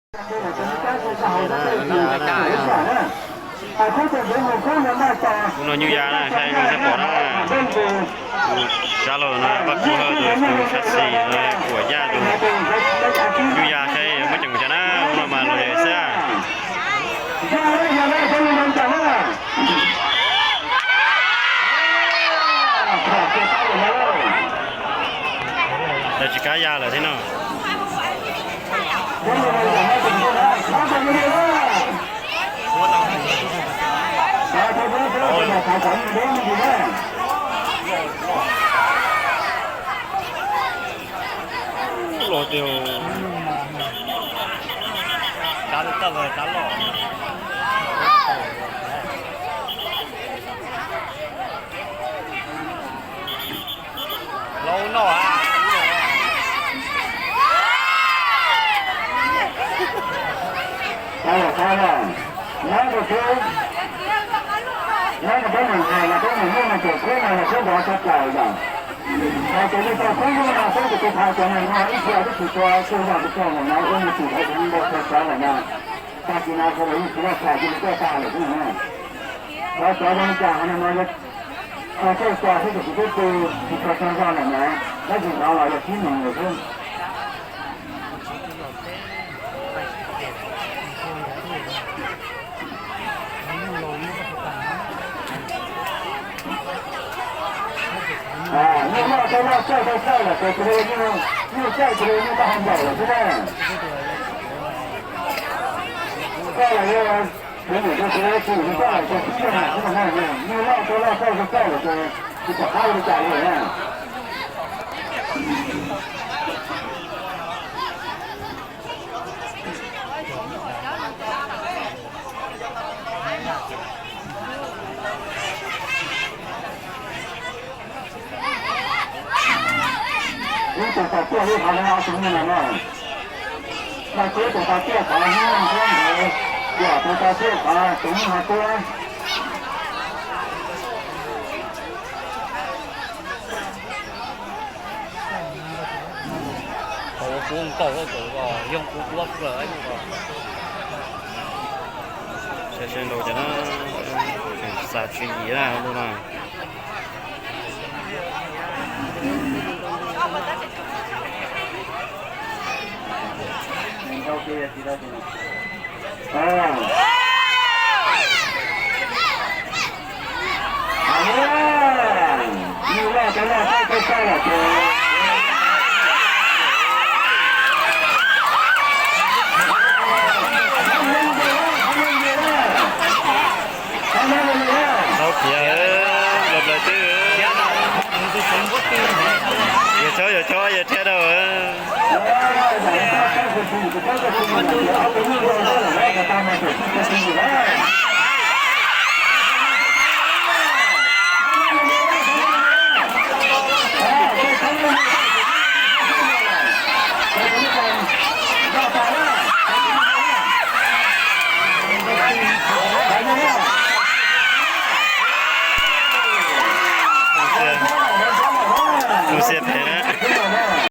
Tus no nyuj ya na, saib zoo sab pom na. Tus sab laug no Vaj Kub Hawj tus, tus sab xis no Kuam Yaj tus. Nyuj ya saib muaj ceem cas na, hnub no mas los yog xwb. Lawv tsis kam ya lawm thiab no. Los tiag, rab loj, rab loj. Los noj a. Nyob rau peb, nyob rau peb mus hais los peb mus noj mus pem khub no los peb nrov tshaj plaws yom. Hais tias nej tau khub nyob no peb tus tau hais tias neeg no ib txhia twb tsis tau txog zog tsis tau lawm no ua mus tim haiv tseem ntau txog cov lawm no. Tag kis no sawv daws yeej tsis loj tshais cia li tuaj tag lawm xwb na. Qhov cov zoo li cas hais no mas yog txog txoj xyov xwb ces kuv twb tu tsis tshua txog zog lawm na, tab sis hnov los yog tib neeg lawm xwb. Nyuj loj tau loj txawj tau txawj lawm ces tus nyuj txawj tus nyuj tau hau npaum lawm xwb na. Txawj lawm yog tus nyuj tau txawj tsis yog tib neeg xwb na, nyuj loj tau loj txawj tau txawj lawm ces tsis pom qab ua li cas li na. Ib tug tau tiaj ib qhov no ob tug nyuj no na. Noj kub tus tau tiaj qhov hnub nyoog ntuav ntawd, yog tus tau tiaj qhov tus nyuj no tuab. Tau ua kub nkaus, yoog kub tuab xwb lawm. Saib saib nrau cas na, tseem xav tswv yim na tus no. Tau tiag, los lawv twb yog chob yog chob yog thiab dauj.